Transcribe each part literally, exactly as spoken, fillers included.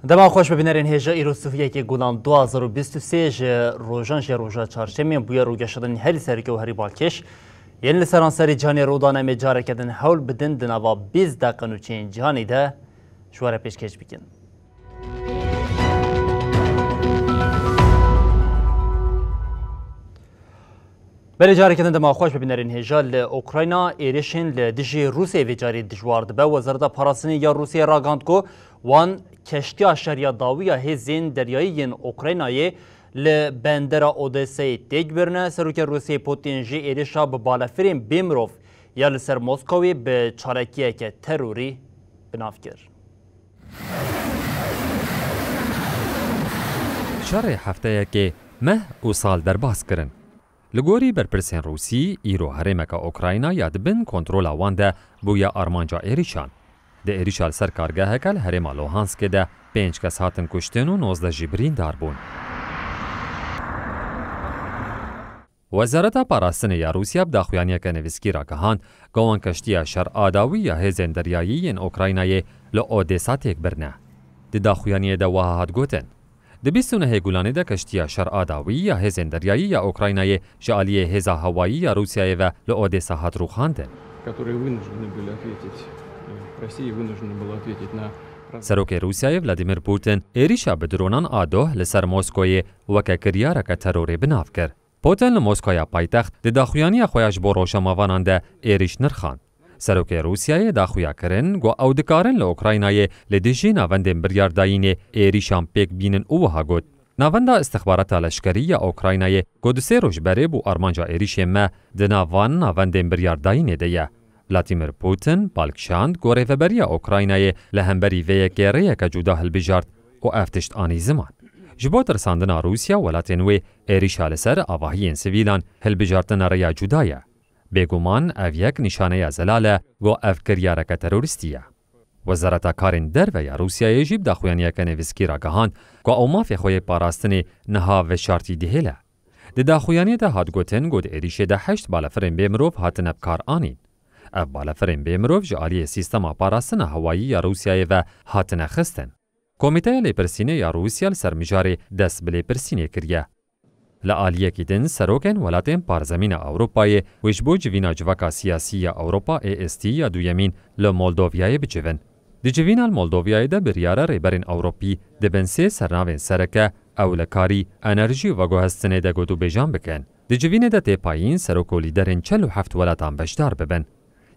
Dema xweş bi bînerên hêja, îro sifiyekê Gulan du hazar û bîst û sê ji rojan jê roja çarşemê bûye, rûgeşedin herî sereke û herî balkêş yên li seranserî cîhanê rû dane. Em ê careke din hewl bidin di nava bîst deqe nûçeyên cîhanê de ji we re pêşkêş bikin. Belê, careke din dema xweş bi bînerên hêja. Li Ukrayna êrişên li dijî Rûsyayê vê carî dijwar dibe. Wezareta Parastinê ya Rûsyayê ragihand ku wan keştiya şer ya dawî ya hêzên deryayî yên Ukraynayê li bendera Odeseyê têk birine. Serokê Rûsyayê Putin jî êrişa bi balefirên bê mirov ya li ser Moskowê bi çalakiyeke terorî bi nav kir. Şerê hefteyekê meh û sal derbas kirin. Li gorî berpirsên Rûsî, îro herêmeke Ukrayna ya di bin kontrola wan de bûye armanca êrîşan. Di êrîşa li ser kargeheke li herêma Luhanskê de pênc kes hatin kuştin û nozdeh jî birîndar bûn. Wezareta Parastinê ya Rûsya bi daxuyaniyeke nivîskî ragihand, ku wan keştiya şer a dawî ya hêzên deryayî yên Ukraynayê li Odesa têk birine. Di daxuyaniyê de wiha hat gotin, Di bîst û nehê Gulanê de keştiya şer a dawî ya hêzên deryayî ya Ukraynayê ji aliyê hêza hewayî ya Rûsyayê ve li Odesa hat rûxandin. Которые вынуждены были ответить, э, Россия вынуждена была ответить на Serokê Rûsyayê Vladimir Putin êrîşa bi dronan a doh li ser Moskoyê weke kiryareke terorê bi nav kir. Putin li Moskaya paytext di daxuyaniya xwe ya ji bo rojnamevanan de êrîş nirxand. Serokê Rûsyayê daxuya kirin ku ew dikarin li Ukraynayê li dijî navendên biryardayînê êrîşan pêk bînin û wiha got, Navenda Istixbarata Leşkerî ya Ukraynayê ku du sê roj berê bû armanca êrîşên me, di nav van navendên biryardayînê de ye. Vladimir Putin bal kişand ku rêveberiya Ukraynayê li hemberî vê yekê rêyeke cuda hilbijart û ev tişt anî ziman. Ji bo tirsandina Rûsya, welatên wê êrîşa li ser avahiyên sivîlan hilbijartine rêya cuda ye. Bêguman ev yek nîşaneya zelal e ku ev kiryareke terorîstî ye. Wezareta Karên Derve ya Rûsyayê jî bi daxuyaniyeke nivîskî ragihand ku ew mafê xwe yê parastinê niha veşartî dihêle. Di daxuyaniyê de hat gotin ku di êrîşê de heşt balefirên bê mirov hatine bi kar anîn. Ev balefirên bê mirov ji aliyê sîstema parastina hewayî ya Rûsyayê ve hatine xistin. Komîteya Lêpirsînê ya Rûsya li ser mijarê dest bi lêpirsînê kiriye. Li aliyekî din serokên welatên parzemîna Ewropayê wê ji bo civîna civaka siyasî ya Ewropa A S T ya duyemîn li Moldovyayê bicivin. Di civîna li Moldovyayê de biryare rêberên Ewropî di bin sê sernavên sereke, ewlekarî, enerjî û veguhestinê de gotûbêjan bikin. Di civînê de tê payîn serok û lîderên çel û heft welatan beşdar bibin.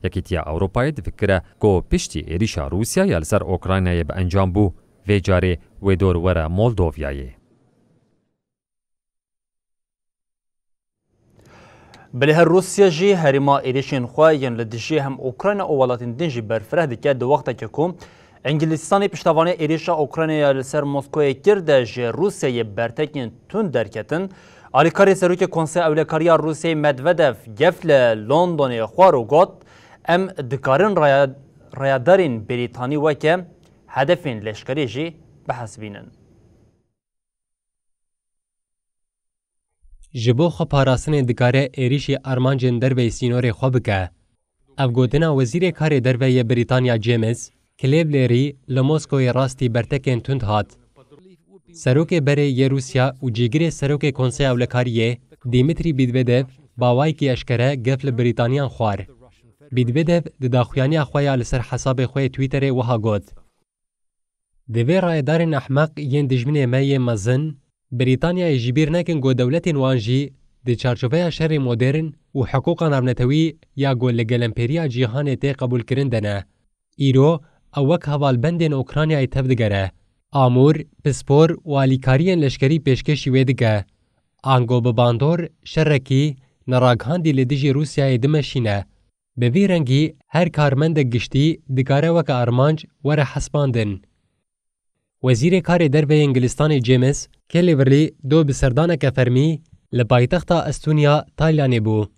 Yekîtiya Ewropayê difikire ku piştî êrîşa Rûsya ya li ser Ukraynayê bi encam bû, vê carê wê dor were Moldovyayê. Belê her Rûsya jî herêma êrişên xwe yên li dijî hem Ukrayna û welatên din jî berfireh dike, di wextekê ku Îngilîstanê piştevanî êrişa Ukraynayê li ser Moskoyê kir de ji Rûsyayê bertekên tund derketin. Alîkarê Serokê Konseya Ewlekariya Rûsyayê Medvedev gef li Londonê xwar û got, Em dikarin raya-, rayadarên Brîtanî weke hedefên leşkerî jî bihesibînin. Ji bo xweparastinê dikare êrîşî armancên derveyî sînorê xwe bike. Ev gotina Wezîrê Karê Derve yê Brîtanya James Cleverly li Moskoyê rastî bertekên tund hat. Serokê berê yê Rûsya û cîgirê Serokê Konseya Ewlekariyê Dmitry Medvedev bi awayekî eşkere gef li Brîtaniyan xwar. Medvedev di daxuyaniya xwe ya li ser hesabê xwe yê Twitterê wiha got, Divê rayedarên ehmeq yên dijminê me yê mezin Brîtanyayê ji bîr nekin ku dewletên wan jî di çarçoveya şerê modern û hiqûqa navnetewî ya ku li gelempêriya cîhanê tê qebûlkirin de ne. Îro ew wek hevalbendên Ukraynayê tevdigere. Amûr, pispor û alîkariyên leşkerî pêşkêşî wê dike. Ango bi bandor, şerekî, neragihandî li dijî Rûsyayê dimeşîne. Bi vî rengî her karmendek giştî dikare weke armanc were hesibandin. Wezîrê Karê Derve yê Îngilistanê James Cleverly do bi serdaneke fermî li paytexta Estûnya Taylanê bû.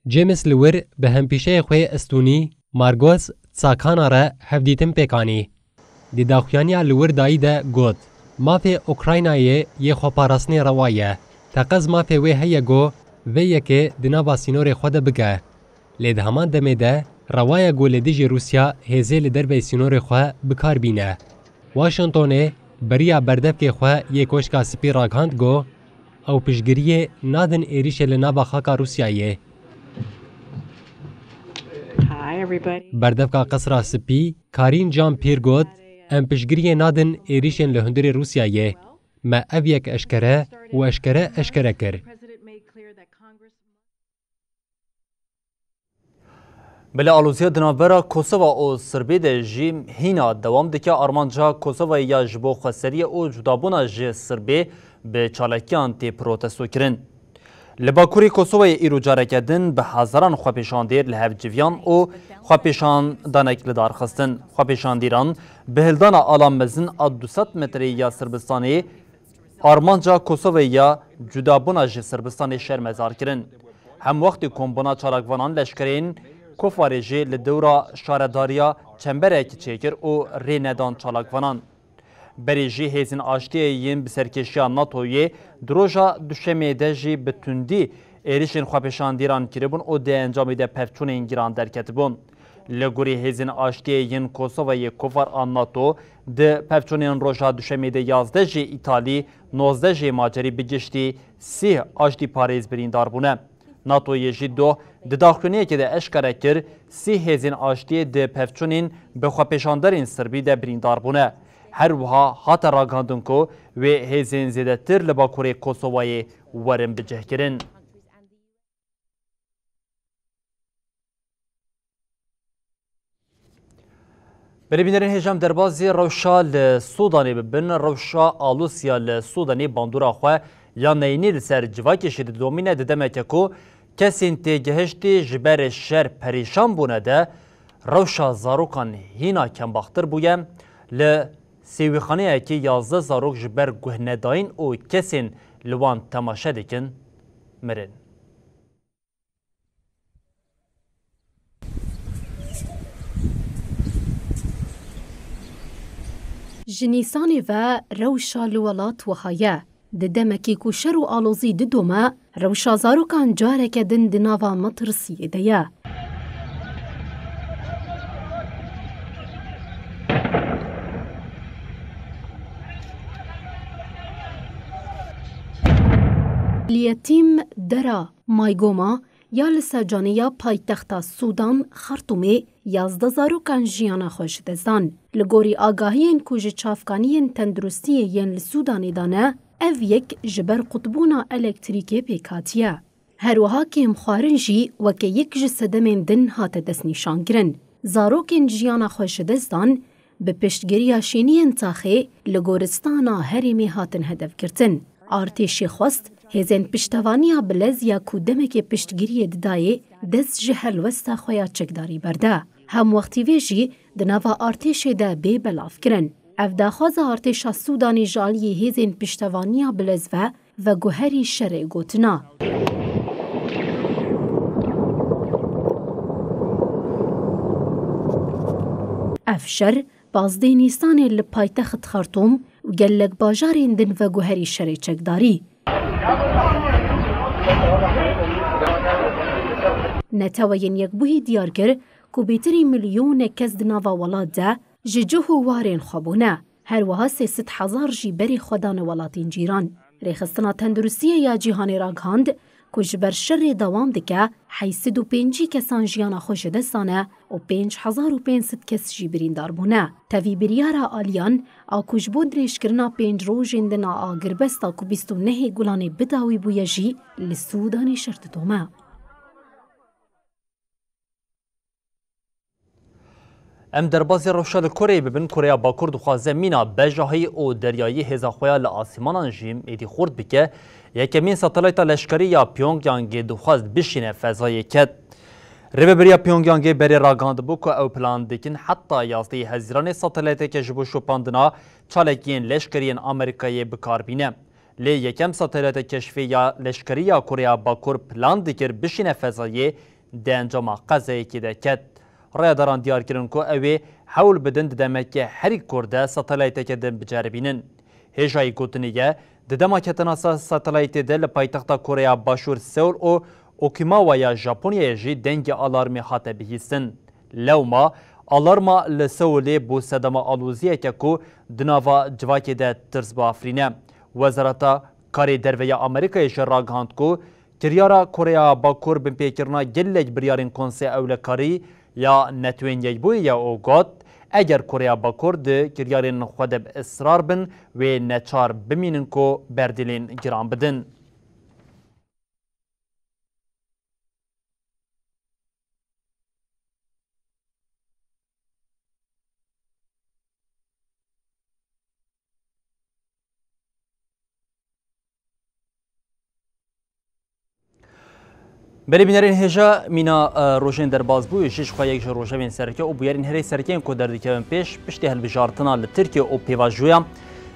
James li wir bi hempîşeyê xwe yê Estûnî Margos Tsakana re hevdîtin pêk anî. Di daxuyaniya li wir dayî de got, Mafê Ukraynayê yê xweparastinê rewa ye. Teqez mafê wê heye ku vê yekê di nava sînorê xwe de bike. Lê di heman demê de rewa ye ku li dijî Rûsya hêzê li derveyî sînorê xwe bi kar bîne. Washingtonê Beriya berdevkê xwe yê Koşka Spî ragihand ku ew piştgiriyê nadin êrîşê li nava xaka Rûsyayê. Hi, everybody. Berdevka Qesra Spî, Karîn Jean-Pierre got, em piştgiriyê nadin êrîşên li hundirê Rûsyayê. Me ev yek eşkere û eşkere eşkere kir. Belê aloziya di navbera Kosova û Sirbê de jî hîna dewam dike. Armanca Kosovayê ya ji bo xweseriyê û cudabûna ji Sirbê bi çalakiyan tê protestokirin. Li Bakurê Kosovayê îro careke din bi hezaran xwepêşandêr li hev civiyan û xwepêşandanek li dar xistin. Xwepêşandîran bi hildana ala mezin a du sed metreyê ya Sirbistanê armanca Kosovayê ya cudabûna ji Sirbistanê şermezar kirin. Hemwextî kombûna çalakvanan leşkerên Kofarê jî li dewra şaredariya çemberek çêkir û rê nedan çalakvanan. Berê jî hêzên aştiyê yên bi serkêşiya NATOyê di roja Duşemê de jî bi tundî êrişên xwepêşandîran kiribûn û di encamê de pevçûnên giran derketibûn. Li gorî hêzên aştiyê yên Kosovayê Kofar a NATO, di pevçûnên roja Duşemê de yazdeh jê Îtalî, nozdeh jê Macerî, bi giştî sî aştîparêz birîndar bûne. NATOyê jî doh di daxuyaniyekê de eşkere kir, sî hêzên aştiyê di pevçûnên bi xwepêşanderên Sirbî de birîndar bûne. Her wiha hate ragihandin ku wê hêzên zêdetir li bakurê Kosovayê werin bicihkirin. Belê bînerên hêja, em derbazî rewşa li Sûdanê bibin. Rewşa alosiya li Sûdanê bandora xwe ya neyînî li ser civakê jî didomîne, di demeke ku kesên têgihiştî ji ber şer perîşan bûne de rewşa zarokan hîna kembaxtir bûye. Li sêwîxaneyekî yazdeh zarok ji ber guhnedayîn û kesên li wan temaşe dikin mirin. Ji Nîsanê ve rewşa li welat wiha ye. Di demekî ku şer û alozî didome, rewşa zarokan careke din di nava metirsiyê de ye. Li Yetîm Dera Maygoma ya li sercanê ya paytexta Sûdan, Xartûmê, yazdeh zarokan jiyana xwe ji dest dan. Li gorî agahiyên ku ji çavkaniyên tenduristiyê yên li Sûdanê de ne, ev yek ji ber qutbûna elektrîkê pêk hatiye. Her wiha kêmxwarin jî weke yek ji sedemên din hate destnîşankirin. Zarokên jiyana xwe ji dest dan, bi piştgiriya şêniyên taxê li goristana herêmê hatin hedefgirtin. Artêşê xwest hêzên piştevaniya bilez ya ku demekê piştgiriyê didayê dest ji helwesta xwe ya çekdarî berde. Hemwextî vê jî di nava artêşê de bê belav kirin. Ev daxwaza artêşa Sûdanê ji aliyê hêzên piştevaniya bilez ve veguherî şerê gotina. Ev şer pazdeh Nîsanê li paytext Xartûm û gelek bajarên din veguherî şerê çekdarî. Neteweyên Yekbûyî diyar kir ku bêtirî milyonek kes di nava welat de ji cih û warên xwe bûne. Her wiha sê sed hezar jî berê xwe dane welatên cîran. Rêxistina Tenduristiyê ya Cîhanê ragihand ku ji ber şerê dewam dike, heyt sed û pêncî kesan jiyana xwe ji dest dane û pênc hezar û pênc sed kes jî birîndar bûne. Tevî biryara aliyan a ku ji bo dirêjkirina pênc rojên din a agirbesta ku bîst û nehê Gulanê bi dawî bûye jî li Sûdanê şer didome. Em derbasî rewşa li Koreyê bibin. Koreya Bakur dixwaze mîna bejahî û deryayî hêza xwe ya li asîmanan jî êdî xurt bike. Yekemîn satelayta leşkerî ya Pyongyangê dixwest bişîne fezayê ket. Rêveberiya Pyongyangê berê ragihandibû ku ew plan dikin heta yazdehê Hezîranê satelayteke ji bo şopandina çalakiyên leşkerî yên Amerîkayê bi kar bîne. Lê yekem satelayta keşfê ya leşkerî ya Koreya Bakur plan dikir bişîne fezayê, di encama qezayekê de ket. Rayadaran diyar kirin ku ew ê hewl bidin di demeke herî kurt de satelayteke din biceribînin. Hêjayî gotinê ye, di dema ketina sa-, satelaytê de li paytexta Koreya Başûr Seul û Okinawa ya Japonyayê jî dengê alarmê hate bihîstin. Lewma Alarma li Seulê bû sedema aloziyeke ku di nava civakê de tirs biafirîne. Wezareta Karê Derve ya Amerîkayê jî ragihand ku kiryara Koreya Bakur binpêkirina gelek biryarên Konseya Ewlekarî ya Netewên Yekbûyî ye û got, eger Koreya Bakur di kiryarên xwe de bi israr bin, wê neçar bimînin ku berdêlên giran bidin. Belê bînerên hêja, mîna, e, rojên derbas bû, jî ji xwe yek ji rojevên sereke û bûyerên herî sereke yên ku derdikevin pêş, piştî hilbijartina li Tirkiye û pêvajoya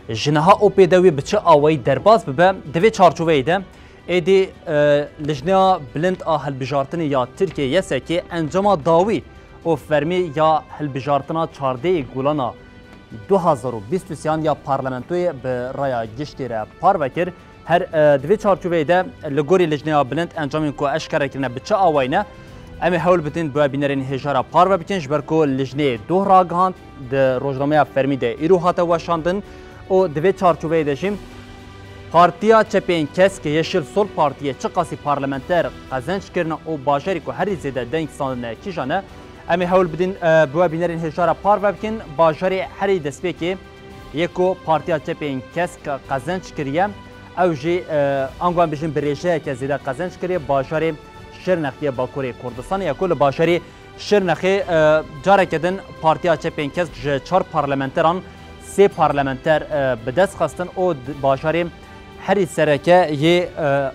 ji niha û pê de wê bi çi awayî derbas bibe, di vê çarçoveyê de êdî, e, Lijneya Bilind a Hilbijartinê ya Tirkiye, Y S K, encama dawî û fermî ya hilbijartina çardehê Gulana du hazar û bîst û sêyan ya parlamentoyê bi raya giştî re parve kir. Her, e, di vê çarçoveyê de li gorî Lijneya Bilind encamên ku eşkere kirine bi çi awayî ne, em ê hewl bidin bi we bînerên hêja re parve bikin, ji ber ku lijneyê doh ragihand, di rojnameya fermî de îro hate weşandin û di vê çarçoveyê de jî Partiya Çepên Kesk, Yeşil Sol Partiyê çiqasî parlamenter qezenc kirine û bajarê ku herî zêde deng standine kîjan e, em ê hewl bidin, e, bi we bînerên hêja re parve bikin. Bajarê herî destpêkê yê ku Partiya Çepên Kesk qezenc kiriye, ew jî, e, ango em bijin bi rêjeyeke zêde qezenc kiriye, bajarê Şirnex yê Bakurê Kurdistanê ye ku li bajarê Şirnexê, e, careke din Partiya Çepên Kesk ji çar parlamenteran sê parlamenter, e, bi dest xistin û di bajarê herî sereke yê, e,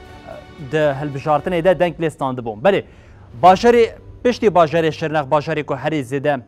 di hilbijartinê de deng lê standibû. Belê, bajarê, piştî bajarê Şirnex, bajarê ku herî zêde,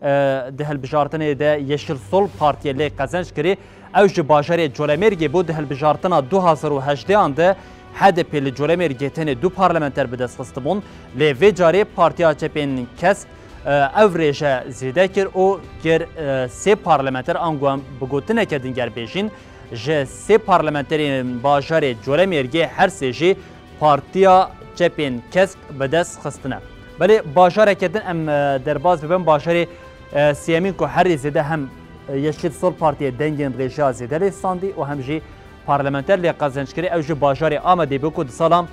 e, di hilbijartinê de Yeşil Sol Partiyê lê qezenc kirî, ew ji bajarê Colemêrgê bû. Di hilbijartina du hazar û hejdehan de H D P li Colemêrgê tenê du parlamenter bi dest xistibûn. Lê vê carê Partiya Çepên Kesk, e, ev rêje zêde kir û kir, e, sê parlamenter, ango em bi gotineke din ger bêjin, ji sê parlamenterên bajarê Colemêrgê her sê jî Partiya Çepên Kesk bi dest xistine. Belê bajareke din em, e, derbas bibin, bajarê, e, sêyemîn ku herî zêde hem, e, Yeşil Sol Partiyê dengên rêjeya zêde lê standî û hem jî parlamenter lê qezenc kirî, ew jî bajarê Amedê bû ku di sala,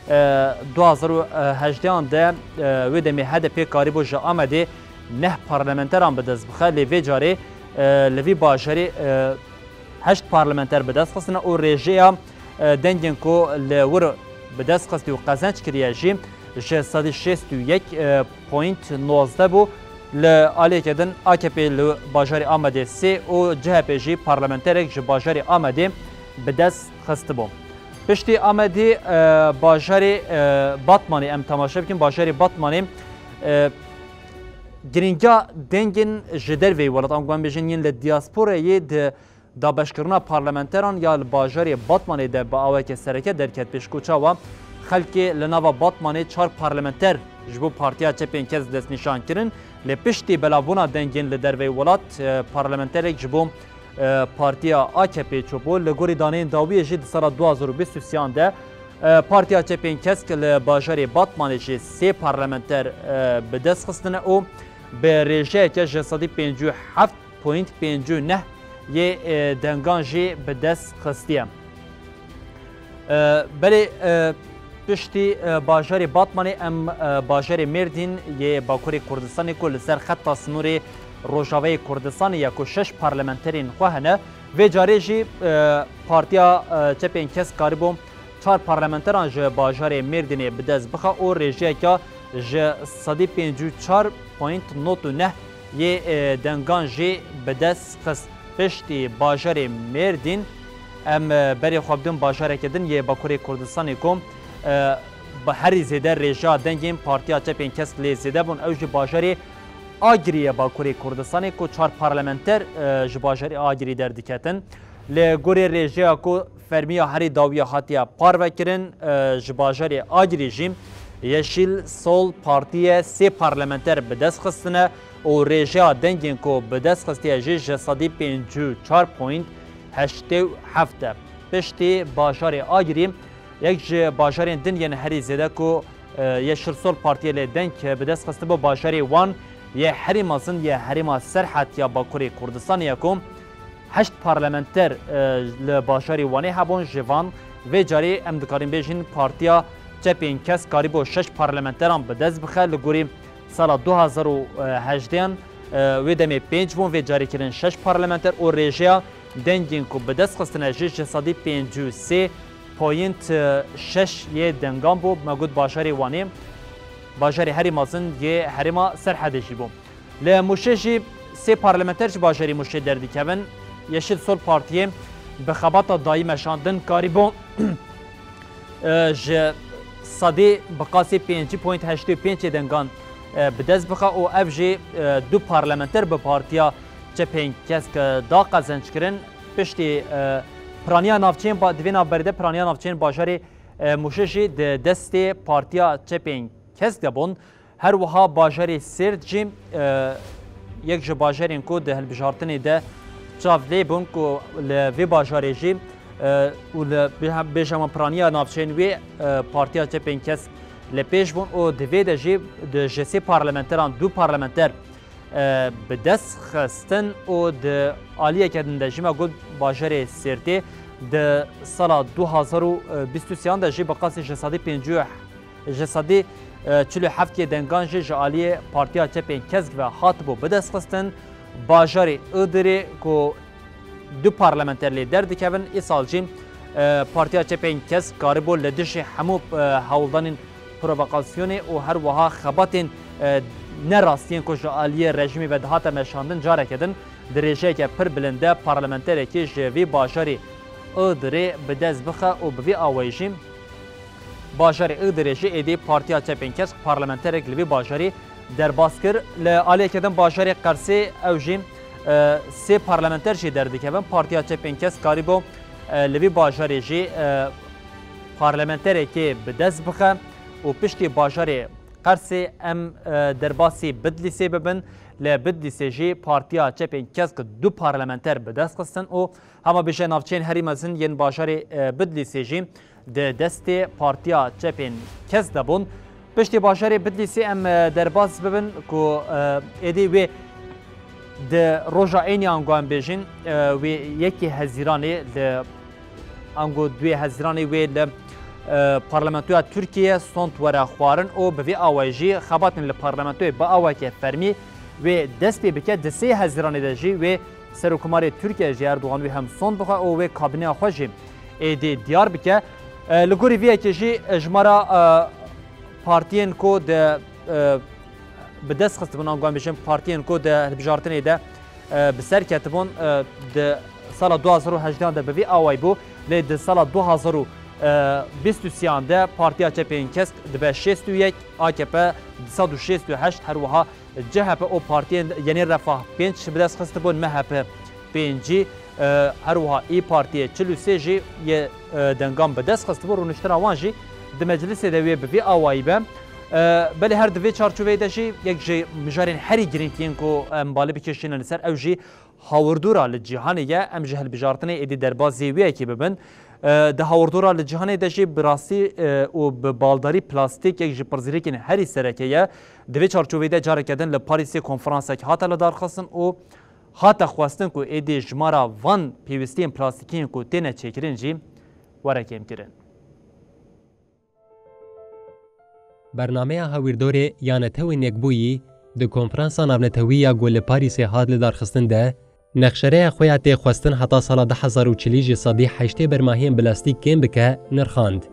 e, du hazar û hejdehan de, e, wê demê H D P karîbû ji Amedê neh parlamenteran bi dest bixe, lê vê carê, e, li vî bajarê, e, heşt parlamenter bi dest xistine û rêjeya, e, dengên ku li wir bi dest xistî û qezenc kiriye jî ji sedî şêst û yek, e, point nozdeh bû. Li aliyeke din A K P li bajarê Amedê sê û C H P jî parlamenterek ji bajarê Amedê bi dest xistibû. Piştî Amedê, e, bajarê, e, Batmanê em temaşe bikin. Bajarê Batmanê, e, girîngiya dengên ji derveyî welat, ango em bêjin yên li diasporayê di dabeşkirina parlamenteran ya li bajarê Batmanê de bi aweke sereke derket pêş ku çawa xelkê li nava Batmanê çar parlamenter ji bo Partiya Çepên Kesk destnîşan kirin, lê piştî belavbûna dengên li derveyî welat, e, parlamenterek ji bo, e, Partiya A K P çûbû. Li gorî daneyên dawiyê jî di sala du hazar û bîst û sêyan de, e, Partiya Çepên Kesk li bajarê Batmanê jî sê parlamenter, e, bi dest xistine û bi rêjeyeke ji sedî pêncî û heft point pêncî û neh yê, e, dengan jî bi dest xistiye. E, belê, e, piştî, e, bajarê Batmanê em, e, bajarê Mêrdîn yê Bakurê Kurdistanê ku li ser xeta sînorê Rojavayê Kurdistanê ye ku şeş parlamenterên xwe hene. Vê carê jî, e, Partiya, e, Çepên Kesk karibû çar parlamenteran ji bajarê Mêrdînê bi dest bixe û rêjeyeke ji sedî pêncî û çar point nod û neh yê, e, dengan jî bi dest xist. Piştî bajarê Mêrdîn, em, e, berê xwe bidin bajareke din yê Bakurê Kurdistanê ku, e, bi herî zêde rêjeya dengên Partiya Çepên Kesk lê zêde bûn. Ew jî bajarê Agirî ye Bakurê Kurdistanê ku çar parlamenter, e, ji bajarê Agirî derdiketin. Li gorî rêjeya ku fermiya herî dawiya hatiye parvekirin, e, ji bajarê Agirî jî Yeşil Sol Partiye sê parlamenter bi dest xistine û rêjeya dengên ku bi dest xistiye jî ji sedî pêncî û çar point heştê û heft e. Piştî bajarê Agirî, yek ji bajarên din yên herî zêde ku, e, Yeşil Sol Partiye lê deng bi dest xistibû, bajarê Wan Yê herî mezin yê herêma Serhed ya Bakurê Kurdistanê ye ku heşt parlamenter, e, li bajarê Wanê hebûn, ji van vê carê em dikarin bêjin Partiya Çepên Kesk karîbû şeş parlamenteran bi dest bixe. Li gorî sala du hazar û hejdehan, e, wê demê pênc bûn, vê carê kirin şeş parlamenter û rêjeya dengên ku bi dest xistine jî ji sedî pêncî û sê point şeş yê dengan bû. Me got bajarê Wanê bajarê herî mezin yê herêma Serhedê jî bû. Li Mûşê jî sê parlamenter ji bajarê Mûşê derdikevin. Yeşil Sol Partiyê bi xebata dayî meşandin karîbû, e, ji sedî bi qasî pêncî point heştê û pênc yê dengan, e, bi dest bixe û ev jî, e, du parlamenter bi Partiya Çepên Kesk, e, da qezenc kirin. Piştî, e, piraniya navçeyên ba-, di vê navberê de piraniya navçeyên bajarê, e, Mûşê jî di destê Partiya Çepên Kesk de bûn. Her wiha bajarê Sêrt jî, e, yek ji bajarên ku di hilbijartinê de çav lê bûn ku li vê bajarê jî, e, û li bê-, bêjema piraniya navçeyên wê, e, Partiya Çepên Kesk li pêş bûn û di vê de jî di ji sê parlamenteran du parlamenter, e, bi dest xistin û di aliyeke din de jî me got bajarê Sêrtê di sala du hazar û bîst û sêyan de jî bi qasî ji sedî pêncî û ji sedî, e, çil û heft yê dengan jî ji aliyê Partiya Çepên Kesk ve hatibû bidestxistin. Bajarê Idirê ku du parlamenter lê derdikevin, îsal jî, e, Partiya Çepên Kesk karibû li dijî hemû, e, hewldanên provokasyonê û her wiha xebatên, e, nerastiyên ku ji aliyê rejîmê ve dihate meşandin careke din di rêjeyeke pir bilind de parlamenterekî ji vî bajarî Idirê bi dest bixe û bi vî awayî jî Bajarê Iğdirê jî êdî Partiya Çepên Kesk parlamenterek li vê bajarî derbas kir. Li aliyeke din bajarê Qersê ew jî, e, sê parlamenter jî derdikevin. Partiya Çepên Kesk karîbû, e, li vî bajarê jî, e, parlamenterekê bi dest bixe û piştî bajarê Qersê em, e, derbasî Bidlîsê bibin. Li Bidlîsê jî Partiya Çepên Kesk du parlamenter bi dest xistin û hema bêje navçeyên herî mezin yên bajarê, e, Bidlîsê jî di destê Partiya Çepên Kesk de bûn. Piştî bajarê Bidlîsê em, e, derbas bibin ku, e, êdî wê di roja ênî ango em bêjin, e, wê yekê Hezîranê li ango duyê Hezîranê wê li, e, parlamentoya Tirkiyê sond were xwarin û bi vî awayî jî xebatên li parlamentoyê bi awayeke fermî wê dest pê bike. Di sê Hezîranê de jî wê Serokkomarê Tirkiye jî Erdogan wê hem sond bixe û wê kabîneya xwe jî êdî diyar bike. E, li gorî vê yekê jî jimara, e, partiyên ku di, e, bi dest xistibûn, ango em bêjin partiyên ku di hilbijartinê de, e, bi ser ketibûn, e, di sala du hazar û hejdehan de bi vî awayî bû, lê di sala du hazar û bîst û sêyan de Partiya Çepên Kesk dibe şêst û yek, A K P du sed û şêst û heşt, her wiha C H P û partiyên Yenê Refah pênc bi dest xistibûn, M H P pêncî, e, her wiha İYİ Partiyê çil û sê jî yê, e, dengan bi dest xistibû. Rûniştina wan jî di meclisê de wê bi vî awayî be. E, belê her di vê çarçoveyê de jî yek ji mijarên herî girîng yên ku em balê bikêşînin li ser ew jî hawirdora li cîhanê ye. Em ji hilbijartinê êdî derbasî wê yekê bibin. E, di hawirdora li cîhanê de jî bi rastî, e, û bi baldarî plastîk yek ji pirsgirêkên herî sereke ye. Di vê çarçoveyê de careke din li Parîsê konferansek hate lidarxistin û hate xwestin ku êdî jimara van pêwîstiyên plastîkî yên ku têne çêkirin jî were kêmkirin. Bernameya Hawîrdorê ya Netewên Yekbûyî di Konferansa Navnetewî ya ku li Parîsê hat lidarxistin de, nexşereya xwe ya têxwestin heta sala du hezar û çilî ji sedî heştê bermahiyên plastîk kêm bike, nirxand.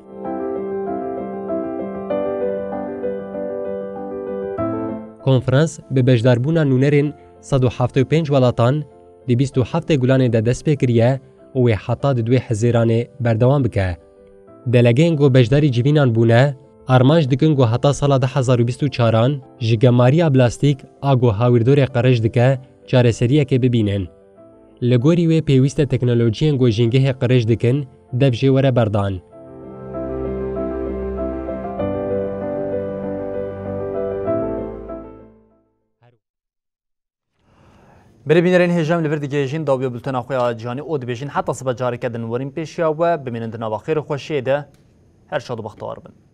Konferans bi beşdarbûna nûnerên sed û hevdeh û pênc welatan di bîst û heftê gulanê de dest pê kiriye û wê heta di duê Hezîranê berdewam bike. Delegeyên ku beşdarî civînan bûne, armanc dikin ku heta sala du hezar û bîst û çaran ji gemariya plastîk a ku Hawîrdorê qirêj dike, çareseriyekê bibînin. Li gorî wê pêwîst e teknolojiyên ku jîngehê qirêj dikin, dev jê were berdan. Berê bînerên hêja, em li vir digihêjin dawiya bultena xwe ya cîhanê û dibêjin heta sibe careke din werin pêşiya we, bimînin di nava xêr û xweşiyê de, her şad û bextewar bin.